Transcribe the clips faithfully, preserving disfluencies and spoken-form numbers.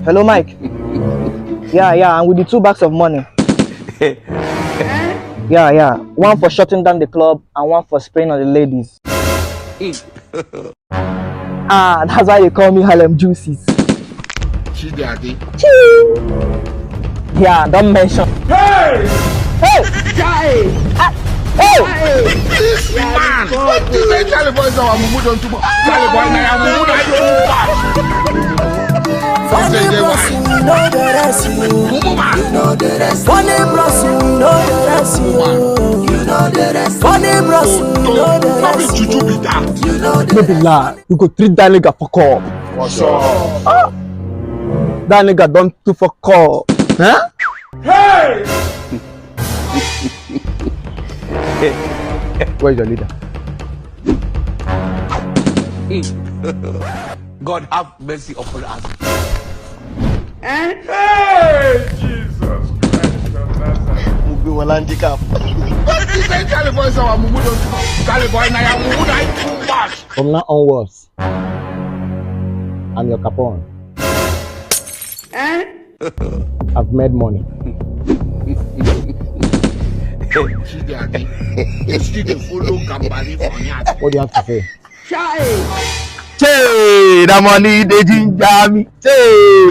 Hello, Mike. Yeah, yeah, and with the two bags of money. Yeah, yeah. One for shutting down the club and one for spraying on the ladies. Ah, that's why they call me Harlem Juices. Chidi Ade. Yeah, don't mention. Hey! Hey! Chai! Ah, hey! This man! What did they tell the boys our mumu don't do? Tell the boy now, mumu don't do. Funny bros, you know the rest, you. Mumu man. You know the rest. Funny bros, you know the rest, you. You know the rest. Funny bros, you know the rest. No be juju be that. You know the rest. No be lie. You go treat that nigga for call. For sure. Ah! That nigga don't do for call. Huh? Hey! Where's your leader? God have mercy upon us. Eh? Hey, Jesus Christ of Nazareth. Mo gbé wọn láńdíkàpù. What is that California sour mumu don do? California mumu na too much. From now onwards, I'm your Capone. Eh? I've made money. Chidi Ade, you still dey follow Gambari for yard. What do you have to say? Chai! Chey, that money dey ginger me. Chey,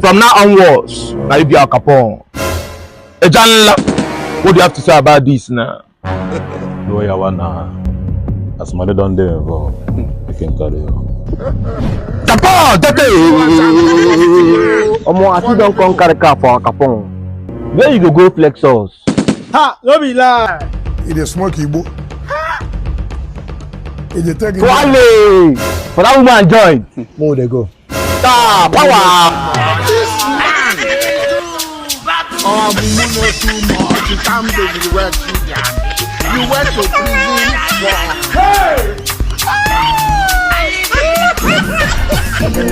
from now onwards, na you be Al Capone. Ejanla, what do you have to say about this now? No yawa na. As money don dey involved, you can carry on. Capone, tete! Omo, as you don come carry car for Al Capone, where you go go flex us? Ha! No be lie. E dey smoke igbo. E dey take igbo. Wale! For that woman join. Mo dey go. Star power. This man. Oh, mumu no too much. You can't be the work you done. You went to prison for. Hey!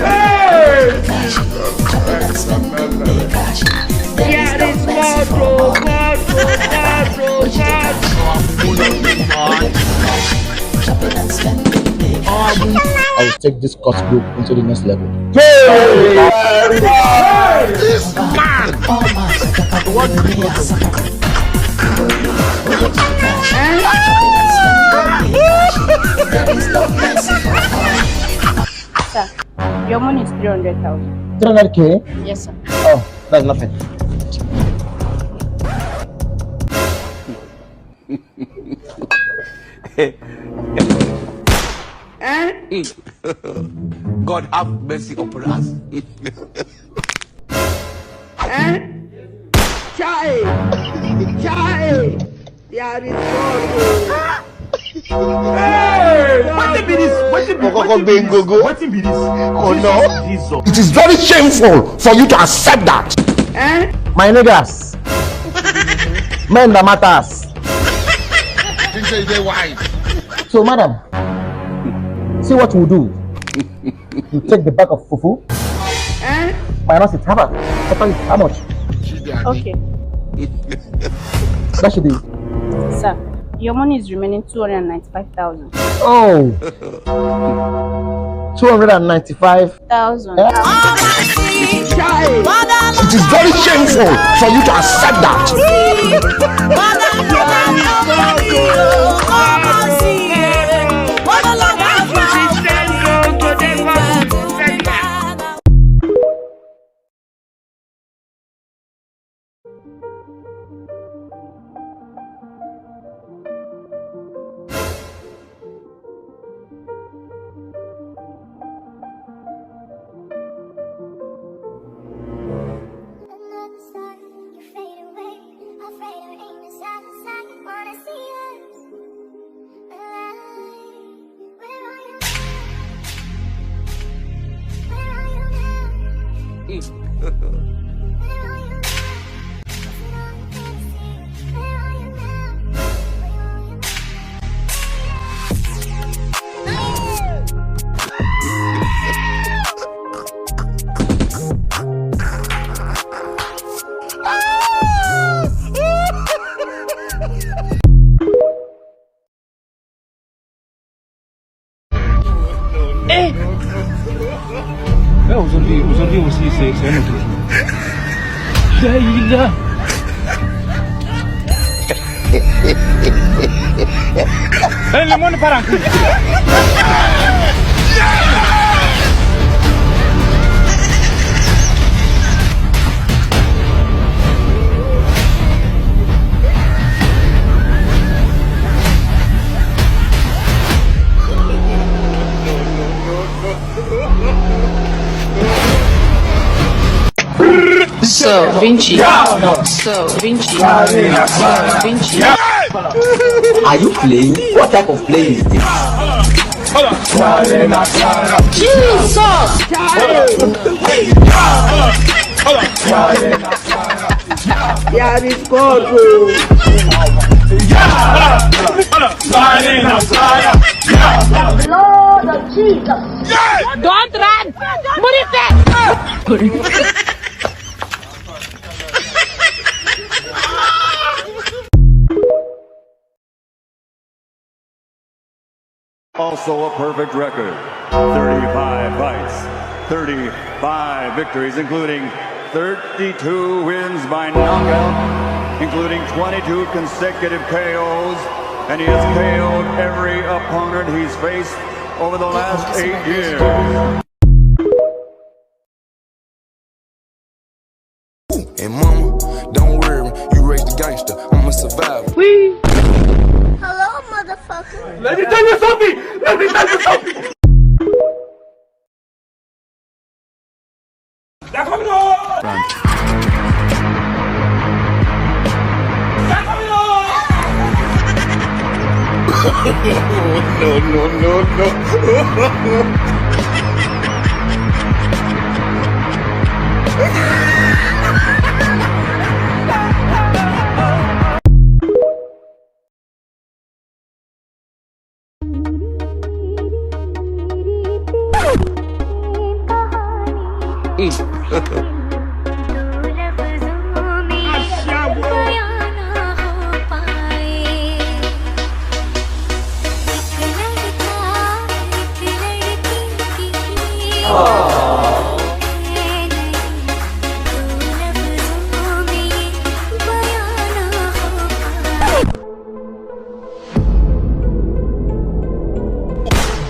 Hey! There is more to, more to, more to, more to. I will take this course group into the next level. This man! What do you do? Sir, your money is three hundred thousand. Three hundred K? Yes, sir. Oh, that's nothing. Eh? God have mercy upon us. Eh? Chai! Chai! There is God. Hey! Wetin be this? Wetin be, wetin be this? Wetin be this? Oh no. Jesus. It is very shameful for you to accept that. Eh? My niggas. Men that matters. Think say they wise. So, madam, see what we do. You take the bag of fufu. Eh? Minus it. How about? How much? Okay. That should be. Sir, your money is remaining two hundred and ninety-five thousand. Oh. Two hundred and ninety-five thousand. Eh? It is very shameful for you to accept that. Eh! Where we Aujourd'hui, aujourd'hui aussi, c'est c'est un autre jour. Daïla. Hey, le monde part en couille. So, Vinci. So, Vinci. So, Vinci. Are you playing? What type of play is this? Jesus! There is God. Oh. Lord of Jesus. Don't run! Murife! Also a perfect record, thirty-five fights, thirty-five victories, including thirty-two wins by knockout, including twenty-two consecutive K Os, and he has K O'd every opponent he's faced over the last eight years. And mama, don't worry, you raised a gangster. I'm a survivor. Hello, motherfucker. Let me tell you something. Let me tell you something. They're coming on. They're coming on. No, no, no, no.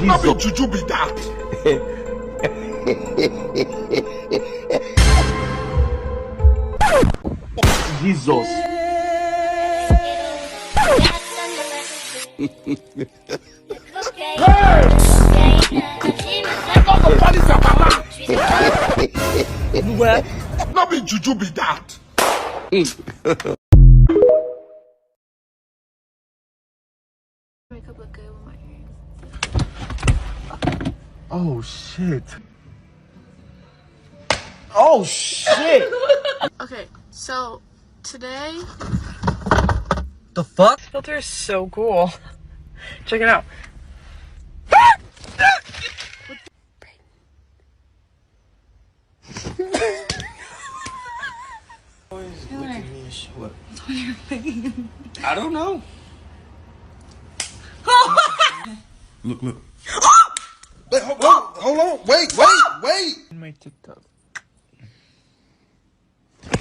No be juju be that. Jesus. No be juju be that. Makeup look good with my earrings. Oh shit. Oh shit. Okay, so today. The fuck? This filter is so cool. Check it out. I don't know. Look, look. Wait, hold, hold, hold on. Wait, wait, wait. My TikTok.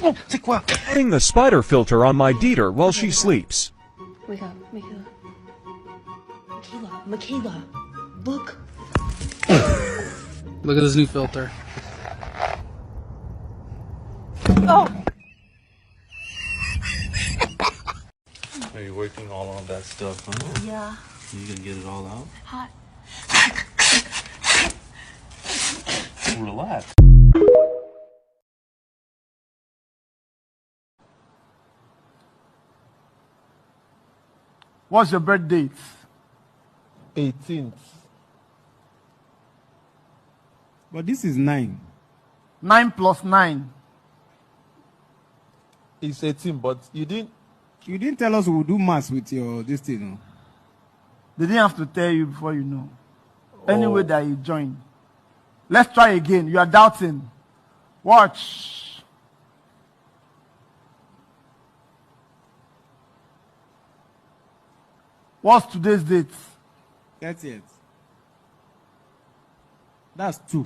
Oh, c'est quoi? Putting the spider filter on my Dieter while she sleeps. Wake up, Michaela. Michaela, Michaela, look. Look at this new filter. Oh. Are you working all on that stuff, huh? Yeah. You gonna get it all out? Hot. Relax. What's your birth date? Eighteenth. But this is nine. Nine plus nine. It's eighteen, but you didn't. You didn't tell us we'll do mass with your this thing. No? They didn't have to tell you before you know. Oh. Anyway, that you join. Let's try again. You are doubting. Watch. What's today's date? That's it. That's two.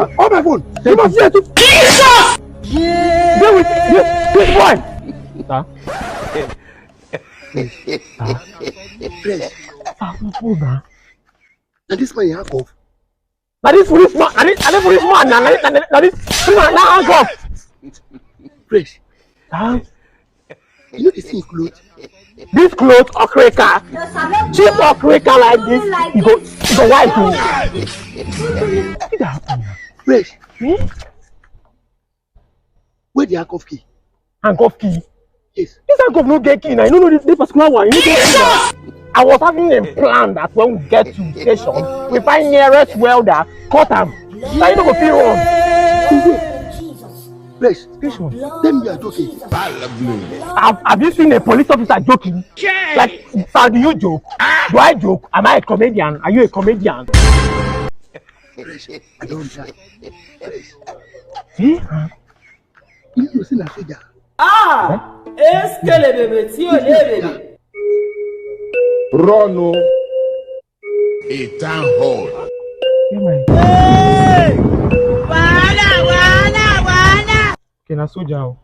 Sir, on my phone. You must hear to Jesus! Deal with this, this boy. Sir? Sir, hold on. Na this man you handcuff? Na this policeman, na this, na this policeman, na, na, na, na this policeman, na handcuff. Fresh. Sir? You know the thing clothes? This clothes okreka, cheap okreka like this, you go, you go wipe me. Wetin dey happen now? Fresh. Hmm? Where the handcuff key? Handcuff key? Yes. This handcuff no get key na. You no know this, this particular one. You no get key na. I was having a plan that when we get to the station, we find nearest welder, cut am. Na you no go fit run. Fresh. Which one? Tell me you are joking. Have, have you seen a police officer joking? Like, sir, do you joke? Do I joke? Am I a comedian? Are you a comedian? Fresh. I don die. Fresh. Eh? You know say na soldier. Ah! Eskelebebe tí ò lè bèbè. Run o. A town hall. Hey! Wàhálà, wàhálà, wàhálà. Okay, na soldier o.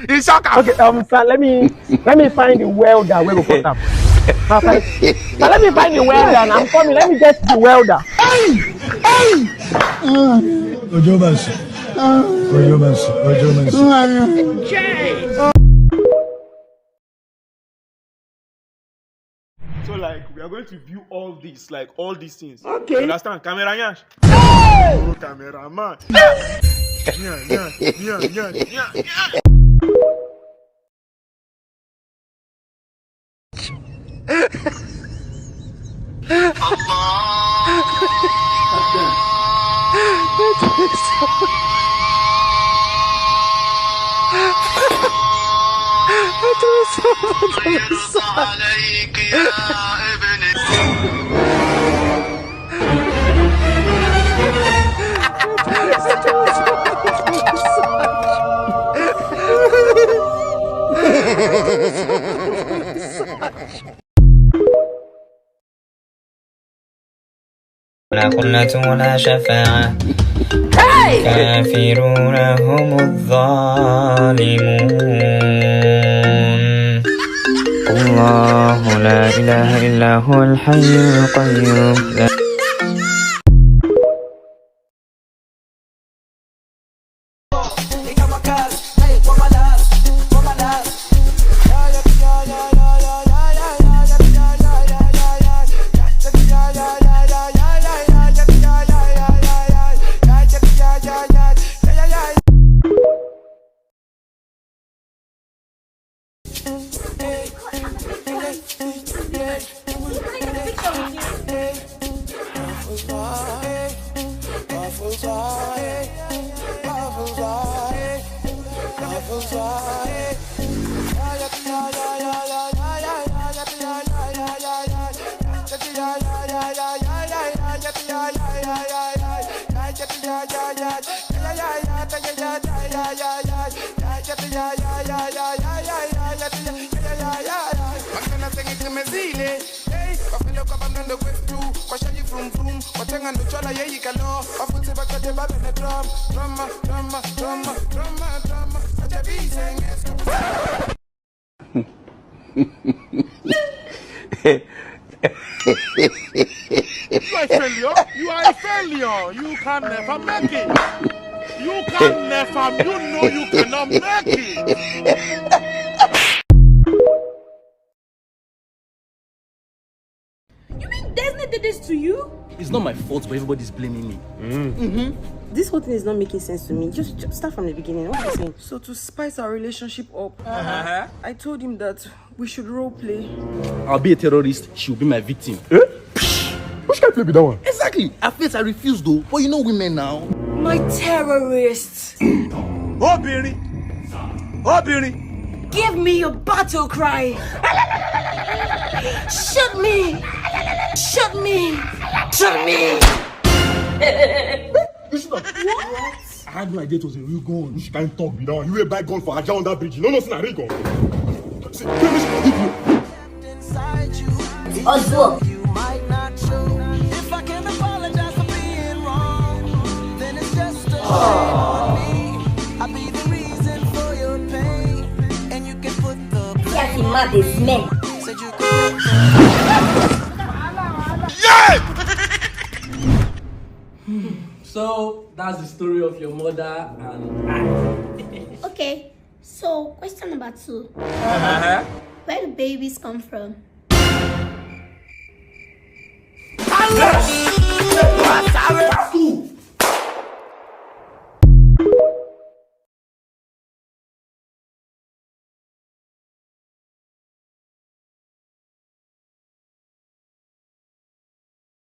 He shock am. Okay, um, sir, let me, let me find the welder wey go cut am. Sir, sir, let me find the welder. I'm coming. Let me get the welder. Hey! Hey! Ojo Masu. Ojo Masu. Ojo Masu. So, like, we are going to view all this, like, all these things. Okay. You understand? Camera nyash. Oh, cameraman. Yeah, yeah, yeah, yeah, yeah, yeah. ولا قلة ولا شفاعة. الكافرون هم الظالمون. الله لا إله إلا هو الحي القيوم. لا You are a failure. You are a failure. You can never make it. You can never. You know you cannot make it. You mean Desna did this to you? It's not my fault, but everybody's blaming me. This whole thing is not making sense to me. Just, just start from the beginning. What are you saying? So to spice our relationship up, I told him that we should role play. I'll be a terrorist, she'll be my victim. Which kind of play be that one? Exactly. At first I refused though, but you know women now. My terrorist. Obìnrin. Obìnrin. Give me your battle cry. Shoot me. Shoot me. Shoot me. I had no idea it was a real gun. Which kind of talk be that one? You will buy gun for Aja under bridge. You know nothing I real gun. See, finish the video. Oswald. See as him mouth dey smell. So that's the story of your mother and I. Okay, so question number two. Where do babies come from?